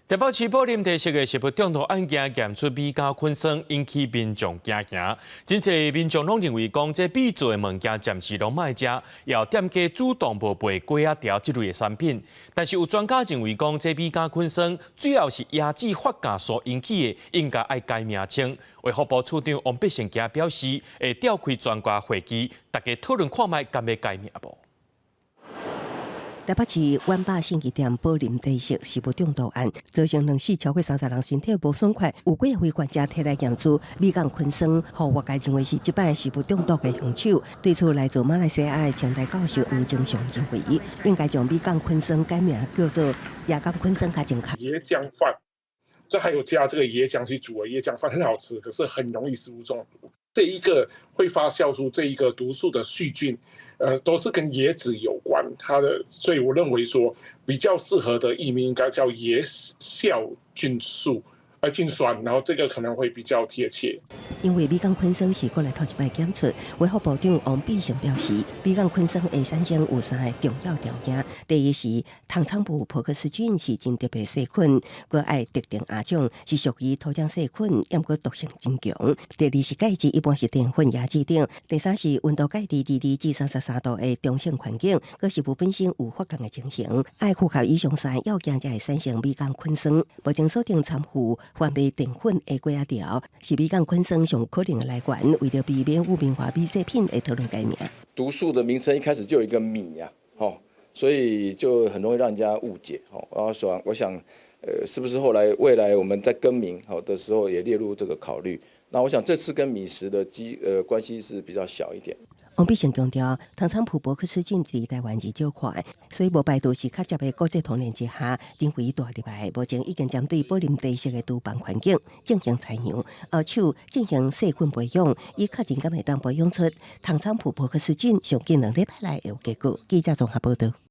台北市寶林茶色的食物中毒案件檢出米酵菌酸，引起民眾驚驚。真濟民眾攏認為講，這米做的物件暫時攏莫食，也有店家主動無賣粿仔條這類的產品。但是有專家認為講，這米酵菌酸主要是椰子發酵所引起的，應該愛改名稱。衛福部次長王必勝今表示，會召開專家會議，大家討論看覓敢欲改名無。台北市萬百信義店寶林茶色食物中毒案，造成兩死超過30人身體無爽快，有幾个患者提來驗出米酵菌酸，予外界認為是這擺食物中毒的兇手。對此，來自馬來西亞的清大教授黃正雄認為，應該將米酵菌酸改名叫做椰漿菌酸較正確。椰漿飯，這還有加這個椰漿去煮啊，椰漿飯很好吃，可是很容易食物中毒。這一個會發酵出這一個毒素的細菌，都是跟椰子有關，它的，所以我認為說比較適合的譯名應該叫椰酵菌素，菌酸，然後這個可能會比較貼切。因為米酵菌酸是國內頭一擺檢出，衛福部長王必勝表示，米酵菌酸的產生有三个重要條件：第一是糖廠部伯克氏菌是真特別細菌，閣愛特定亞種是屬於土壤細菌，毋過毒性真強；第二是介質一般是澱粉、椰子等；第三是溫度介佇22至33度的中性環境，閣食物本身有發酵的情形，愛符合以上三要件才會產生米酵菌酸。目前鎖定參與販賣澱粉的粿仔條，是米酵菌酸上可能的來源。為著避免污名化米製品，會討論改名。毒素的名稱一開始就有一個米呀，吼，所以就很容易讓人家誤解，吼。然後說，我想，是不是後來未來我們在更名好的時候也列入這個考慮？那我想這次跟米食的關係是比較小一點。王必勝強調，糖廠埔伯克氏菌佇台灣是少看，所以無排除是較捷的國際通認之下，人為帶入來。目前已經針對寶林茶色的廚房環境進行採樣，後手進行細菌培養，以確認敢會當培養出糖廠埔伯克氏菌，上緊2禮拜內會有結果。記者綜合報道。